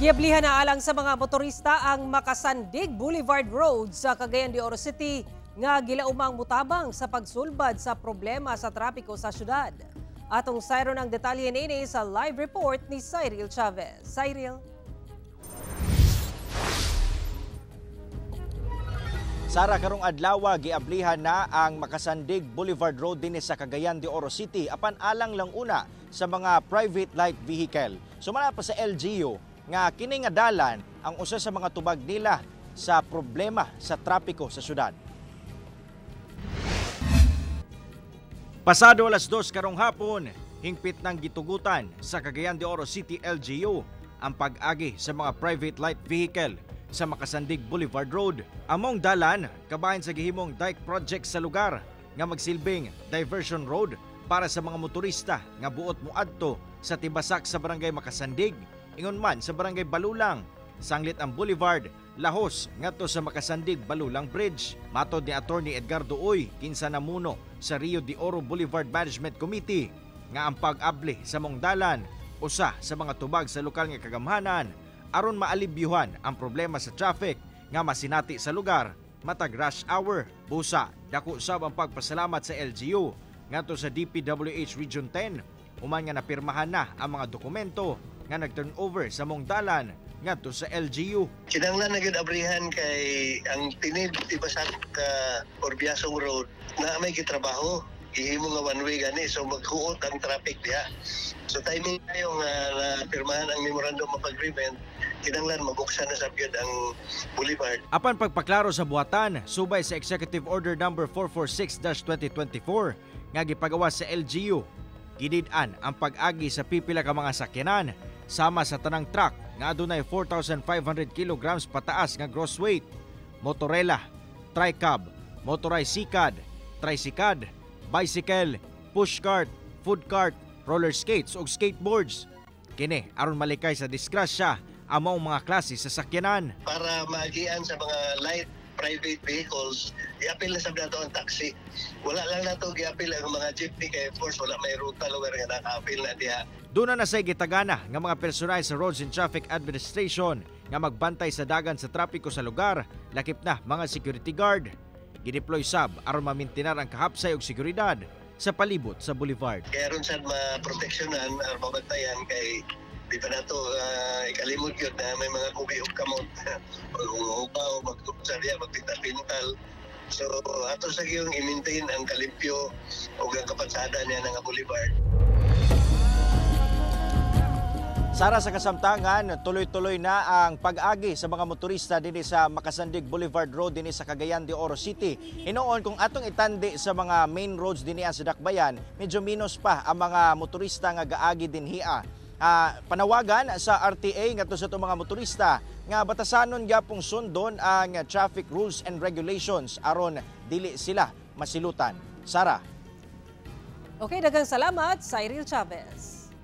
Giablihan na alang sa mga motorista ang Makasandig Boulevard Road sa Cagayan de Oro City nga gilaumang mutabang sa pagsulbad sa problema sa trapiko sa syudad. Atong sayron ang detalye niini sa live report ni Cyril Chavez. Cyril. Sara, karong adlaw giablihan na ang Makasandig Boulevard Road dinhi sa Cagayan de Oro City apan alang lang una sa mga private light vehicle. Sumala pa sa LGU nga kini nga dalan ang usa sa mga tubag nila sa problema sa trapiko sa syudad. Pasado alas 2 karong hapon, hingpit ng gitugutan sa Cagayan de Oro City LGU ang pag-agi sa mga private light vehicle sa Makasandig Boulevard Road. Among dalan, kabahin sa gihimong dike project sa lugar nga magsilbing diversion road para sa mga motorista nga buot moadto sa Tibasak sa Barangay Makasandig, ingon man sa Barangay Balulang. Sanglit ang boulevard, lahos ngadto sa Makasandig Balulang Bridge. Matod ni Attorney Edgardo Uy, kinsa namuno sa Rio de Oro Boulevard Management Committee, nga ang pag-abli sa mong dalan usa sa mga tubag sa lokal nga kagamhanan aron maalibyuhan ang problema sa traffic nga masinati sa lugar matag rush hour. Busa, dako sab ang pagpasalamat sa LGU ngadto sa DPWH Region 10 human nga napirmahan na ang mga dokumento nga nag-turnover sa mong dalan ngadto sa LGU. Kinahanglan na gyud abrihan kay ang tinid Tibasak ka Orbiasong Road na may gitrabaho, gihimo nga one way gani, so maghuot ang traffic diha. So timing kayo nga napirmahan ang memorandum of agreement, kinahanglan mabuksan na sab gyud ang boulevard. Apan pagpaklaro sa buhatan, subay sa Executive Order number 446-2024 nga gipagawas sa LGU, gidid-an ang pag-agi sa pipila ka mga sakyanan sama sa tanang truck nga adunay 4,500 kilograms pataas nga gross weight, motorela, tricab, motorized sikad, trisikad, bicycle, pushcart, food cart, roller skates ug skateboards. Kini aron malikay sa disgrasya ang maong mga klase sa sakyanan. Para maagian sa mga light private vehicles, iapil na sab nato ang taxi. Wala lang nato giapil ang mga jeepney kay of course wala may ruta lugar nga nakaapil na diha. Doon na nasay gitagana nga mga personal sa Roads and Traffic Administration nga magbantay sa dagan sa trapiko sa lugar, lakip na mga security guard. Gideploy sab aron mamintinar ang kahapsay og seguridad sa palibot sa boulevard. Kaya aron sad maproteksyonan aron mabantayan kay di pa nato ikalimot yun na may mga kubi og kamot maghuhupaw, magtupsa diya, magpintal-pintal. So ato sa giyong i-maintain ang kalimpyo o ang kapatsada niya nga boulevard. Sara, sa kasamtangan, tuloy-tuloy na ang pag-agi sa mga motorista dinhi sa Makasandig Boulevard Road dinhi sa Cagayan de Oro City. Hinoon kung atong itandi sa mga main roads dinhi sa Dakbayan, medyo minus pa ang mga motorista nga gaagi dinhia. Panawagan sa RTA ngadto sa itong mga motorista nga batasanon gyapong sundon ang traffic rules and regulations aron dili sila masilutan. Sara. Okay, daghang salamat, Cyril Chavez.